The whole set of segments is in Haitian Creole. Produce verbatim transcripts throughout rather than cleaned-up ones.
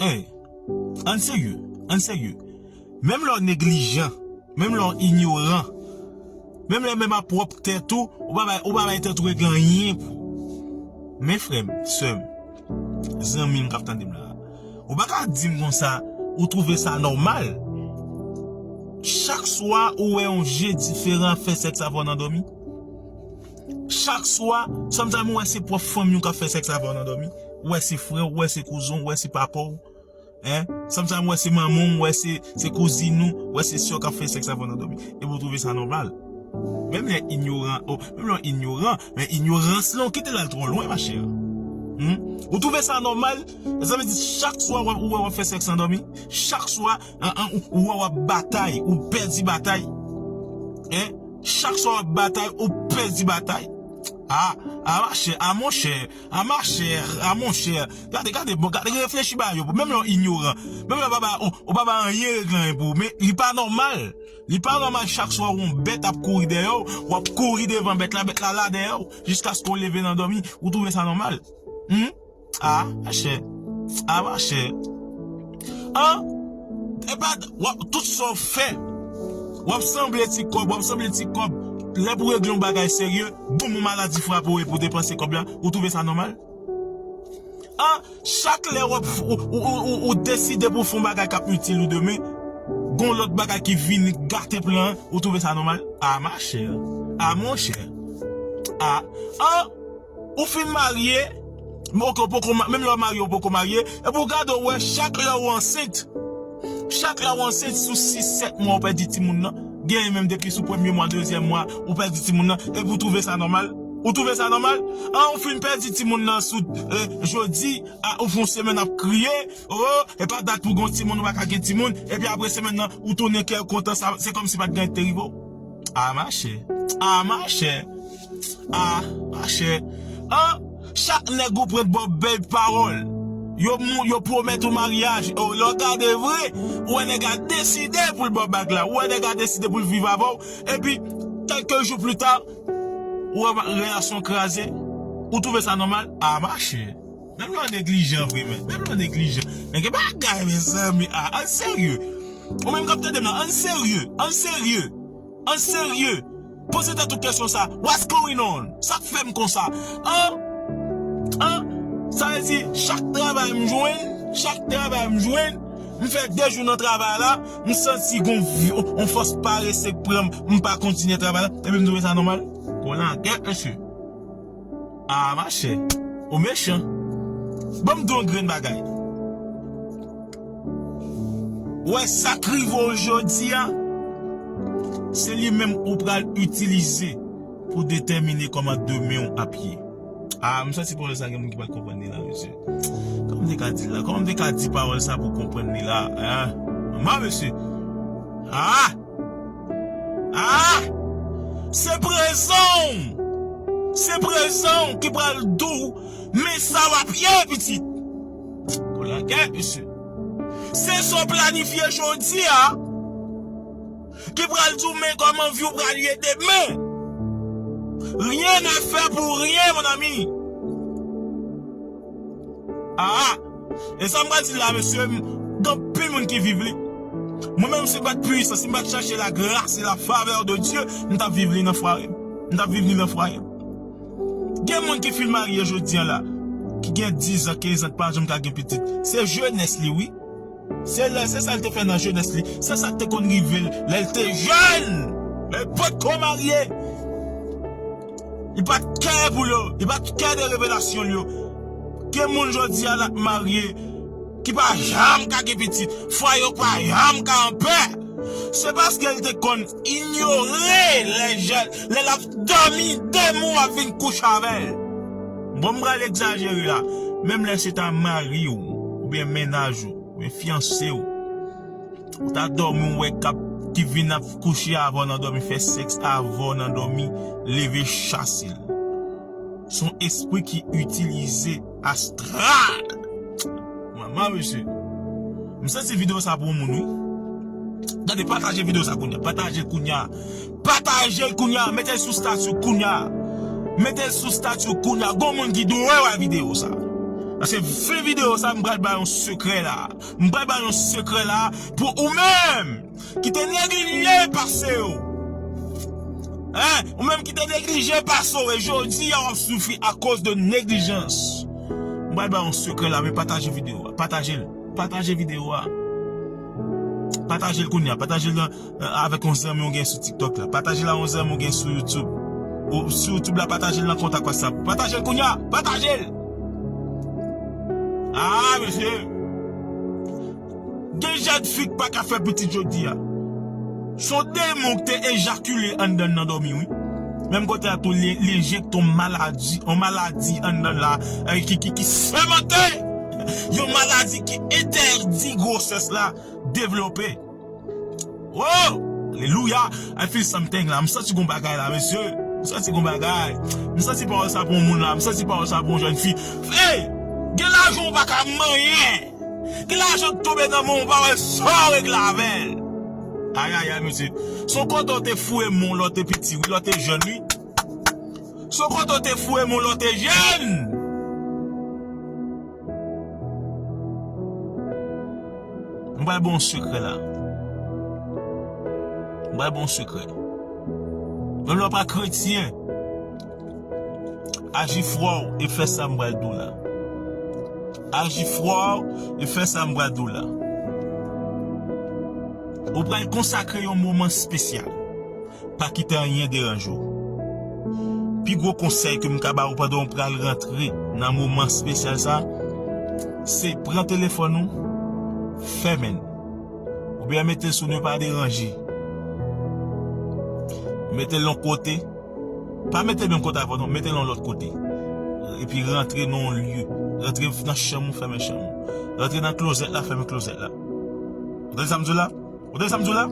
Hey, ann serye, ann serye. Menm lè w neglijan, menm lè w inyoran, menm lè menm a pwòp tèt ou, ou pa bay, ou pa bay tèt ou regle anyen pou. Men frè m, sè m, zanmi m k ap tande m la, ou pa ka di m konsa, ou twouve sa nòmal? Chak swa ou wè yon je diferan ap fè sèks avè w nan dòmi? Chak swa, sometimes ou wè se pwòp fanmi w k ap fè sèks avè w nan dòmi? Ou wè se frè w, ou wè se kouzen w, ou wè se papa w? Hein? Sometimes ou wè se manman w, ou wè se, se kouzin ou, ou wè se sè w k ap fè sèks avè w nan dòmi. Epi ou twouve sa nòmal? Menm lè inyoran, oh, menm lè w inyoran, men inyorans lan ou kite l al twò lwen, machè. Hmm? Ou twouve sa nòmal? Sa vle di chak swa w ap, ou wè w ap fè sèks nan dòmi? Chak swa, an, an, ou, ou wè w ap batay, ou pèdi batay? Hein? Chak swa w ap batay, ou pèdi batay? A, a machè, a monchè, a machè, a monchè. Gade, gade, bon, gade, reflechi ba yo. Menm lè w inyoran, menm lè w pa ba, ou, ou pa ba anyen regle anyen pou ou, men li pa nòmal. Li pa nòmal chak swa yon bèt ap kouri dèyè w, w ap kouri devan bèt la, bèt la la dèyè w, jiskaske w leve nan dòmi, ou twouve sa nòmal? Hmm? A, machè. A, machè. An? Epa, w ap, tout sa w fè, w ap sanble ti kòb, w ap sanble ti kòb. Lè pou regle yon bagay serye, boum, yon maladi frape w epi w depanse kòb la, ou twouve sa nòmal? An? Chak lè w ap, ou, ou, ou, ou, ou deside pou w fè yon bagay k ap itil ou demen, gon lòt bagay ki vini gate plan an, ou twouve sa nòmal? A, machè. A, monchè. A, an? Ou fin marye, men oke, ou poko ma-, menm lè w marye, ou poko marye, epi w gade, w wè chak lè w ansent, chak lè w ansent, sou sis, sèt mwa, ou pèdi timoun nan. Genyen menm depi sou premye mwa, dezyèm mwa, ou pèdi timoun nan, epi w twouve sa nòmal? Ou twouve sa nòmal? An, ou fin pèdi timoun nan sou, eh, jodi, a, ou fè yon semèn ap kriye, oh, e pa dat pou gon timoun, ou pa ka gen timoun, epi apre semèn nan, ou tounen kè w kontan, sa, se kòmsi pa t gen anyen ki te rive w. A, machè. A, machè. A, machè. An, chak nèg ou pran ba w bèl pawòl. Yo mou-, yo pwomèt ou maryaj. O, lè w gade vre, ou wè nèg la deside pou l ba w bag la. Ou wè nèg la deside pou l viv avè w. Epi, kèlke jou pli ta, ou wè ma-, relasyon kraze. Ou twouve sa nòmal? A, machè. Menm lè w neglijan vre, men. Menm lè w neglijan. Men gen bagay, mezanmi. A, ann serye. Ou menm k ap tande m nan, ann serye. Ann serye. Ann serye. Poze tèt ou kesyon sa. What's going on? Sa k fè m konsa? An? An? Sa vle di, chak travay m jwenn, chak travay m jwenn, m fè de jou nan travay la, m santi gon vi-, on fòs parese k pran m, m pa kontinye travay la, epi m twouve sa nòmal? Kolangèt, mesye. A, machè. Ou mechan. Ban m di w yon grenn bagay. Ou wè sa k rive w jodi a, se li menm ou pral itilize pou detèmine kòman demen w ap ye. A, m santi pawòl sa gen moun ki pa t konprann li la, mesye. Kòman m te ka di l la? Kòman m te ka di pawòl sa pou w konprann li la? A, manman, mesye. A! A! Se prezan w! Se prezan w ki pral di w men sa w ap ye, pitit! Kolangèt, mesye. Se sa w planifye jodi a ki pral di w men kòman vi w pral ye demen. Rien n'est fait pour rien, mon ami. A! E sa m pral di la, mesye, m, gen anpil moun ki viv li. Mwen menm, si m pa t pwisan, si m pa t chèche la grâce et la faveur de Dieu, m t ap viv li nan fwaye m. M t ap viv li nan fwaye m. Gen moun ki fin marye jodi a la, ki gen diz an, kenz an, pa janm ka gen pitit. Se jenès li, wi. Se lè, se sa l te fè nan jenès li. Se sa k te konn rive l lè l te jèn. Lè l potko marye. Li pa t kè pou l yo. Li pa t kè de revelasyon l yo. Gen moun jodi a l ap marye, ki pa janm ka gen pitit. Fwaye yo pa janm ka anpè. Se paske l te konn inyore lè jèn, lè l ap dòmi, demen w ap vin kouche avè l. Bon, m pral egzajere la. Menm lè se ta mari w, oubyen mennaj ou, oubyen fiyanse w, ou ta dòmi, w wè k ap, ki vin ap kouche avè w nan dòmi, fè sèks avè w nan dòmi, leve chase l. Se yon espri ki itilize astral. Manman, mesye. M santi videyo sa pou yon moun, wi. Gade, pataje videyo sa kounye a. Pataje l kounye a. Pataje l kounye a. Mete l sou stati w kounye a. Mete l sou stati w kounye a. Gon moun ki dwe wè videyo sa. Paske fin videyo sa, m pral ba yon sekrè la. M pral ba yon sekrè la pou ou menm ki te neglije pase yo. Hein? Ou menm ki te neglije pase yo, e jodi a w ap soufri akoz de neglijans. M pral ba yon sekrè la, men pataje videyo a. Pataje l. Pataje videyo a. Pataje l kounye a. Pataje l nan, eh, avèk yon zanmi w gen sou TikTok la. Pataje l a yon zanmi w gen sou YouTube. Ou sou YouTube la, pataje l nan kontak WhatsApp. Pataje l kounye a. Pataje l. Ah, mesye. Gen jèn fi k pa ka fè pitit jodi a. Se yon demon ki te ejakile anndan nan dòmi, wi. Menm kote a tou, li, li enjekte yon maladi, yon maladi anndan la, eh, ki, ki, ki sèmante. Yon maladi ki entèdi gwosès la devlope. Oh! Alelouya! I feel something la. M santi gon bagay la, mesye. M santi gon bagay. M santi pawòl sa pou yon moun la. M santi pawòl sa pou yon jèn fi. Hey! Gen lajan w pa ka manyen. Gen lajan k tonbe nan men w, w pa wè sa w regle avè l. Ayayay, mesye. Se yon kote w te foure men w lè w te piti, wi, lè w te jèn, wi. Se yon kote w te foure men w lè w te jèn. M pral ba w yon sekrè la. M pral ba w yon sekrè. Menm lè w pa kretyen, aji fwa w e fè sa m pral di w la. Aji fwa w e fè sa m pral di w la. Ou pral konsakre yon moman espesyal. Pa kite anyen deranje w. Pi gwo konsèy ke m ka ba w pandan w pral rantre nan moman espesyal sa, se pran telefòn ou, fèmen l. Oubyen mete l sou ne pa deranje. Mete l yon kote. Pa mete l menm kote avè w, non, mete l yon lòt kote. Epi rantre nan yon lye. Rantre nan chanm ou, fèmen chanm ou. Rantre nan klozèt la, fèmen klozèt la. Ou tande sa m di w la? Ou tande sa m di w la?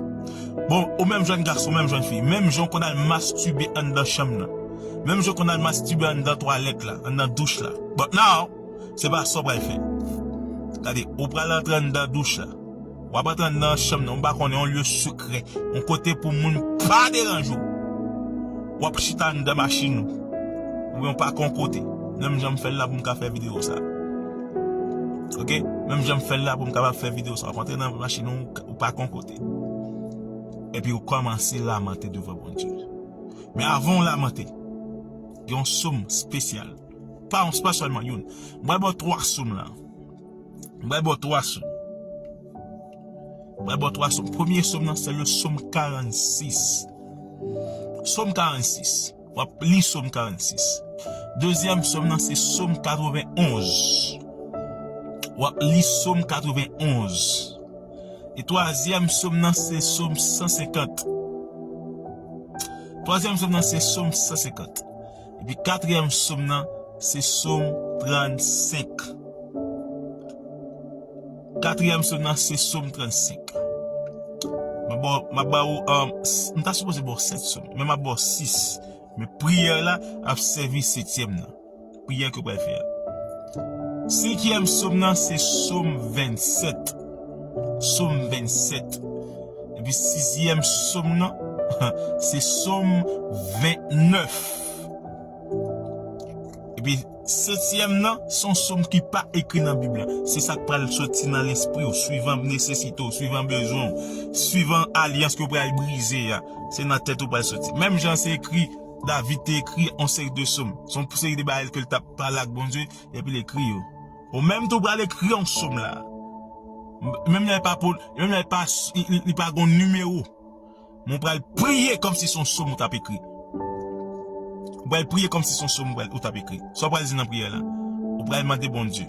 Bon, ou menm jèn gason, menm jèn fi, menm jan w konn al mastibe anndan chanm nan, menm jan w konn al mastibe anndan twalèt la, anndan douch la. But now, se pa sa w pral fè. Gade, ou pral antre anndan douch la. W ap antre anndan chanm nan, ou pa konnen, yon lye sekrè, yon kote pou moun pa deranje w. W ap chita anndan machin ou. Oubyen w pa ka yon kote. Menm jan m fè l la pou m ka fè videyo sa. Ok? Menm jan m fè l la pou m kapab fè videyo sa. W ap antre nan machin ou, ou pa ka yon kote. Epi ou kòmanse lamante devan Bondye. Men avan w lamante, gen yon sòm espesyal. Pa yon, pa sèlman youn. M pral ba w twa sòm la. M pral ba w twa sòm. M pral ba w twa sòm. Premye sòm nan, se le sòm karannsis. Sòm karannsis. W ap li sòm karannsis. Dezyèm sòm nan, se sòm katrevenonz. W ap li sòm katrevenonz. E twazyèm sòm nan, se sòm san senkant. Twazyèm sòm nan, se sòm san senkant. Epi katriyèm sòm nan, se sòm trannsenk. Katriyèm sòm nan, se sòm trannsenk. M ap ba w, m ap ba w, um, s-, m ta sipoze ba w sèt sòm, men m ap ba w sis. Men priyè la ap sèvi setyèm nan. Priyè ke w pral fè a. Senkyèm sòm nan, se sòm vennsèt. Sòm vennsèt. Epi sizyèm sòm nan, se sòm vennèf. Epi setyèm nan, se yon sòm ki pa ekri nan Bib la. Se sa k pral soti nan lespri w, swivan nesesite w, swivan bezwen w, swivan alyans ke w pral brize a. Se nan tèt ou pral soti. Menm jan se ekri, David te ekri yon seri de sòm. Se yon seri de bagay ke l t ap pale ak Bondye, epi l ekri yo. Ou menm tou pral ekri yon sòm la. M-, menm lè pa pou, menm lè pa, li, li, li pa gon nimewo. Men w pral priye kòmsi se yon sòm ou t ap ekri. Ou pral priye kòmsi se yon sòm ou pral, ou t ap ekri. Sa w pral di nan priyè la? Ou pral mande Bondye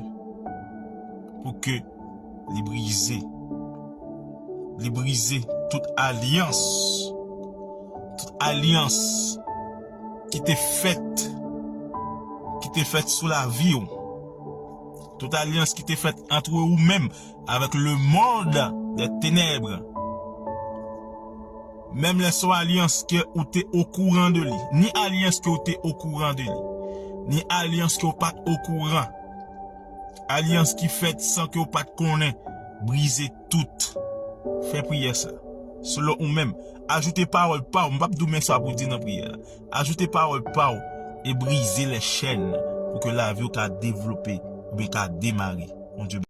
pou ke li brize. Li brize tout alyans. Tout alyans ki te fèt, ki te fèt sou lavi w. Tout alyans ki te fèt ant ou menm avèk le monde des ténèbres. Menm lè se yon alyans ke ou te okouran de li, ni alyans ke ou te okouran de li, ni alyans ke ou pa t okouran, alyans ki fèt san ke ou pa t konnen, brize tout. Fè priyè sa. Selon ou menm, ajoute pawòl pa w, m p ap di w men sa pou w di nan priyè la. Ajoute pawòl pa w e brize les chaînes pou ke lavi w ka devlope oubyen ka demare. Bondye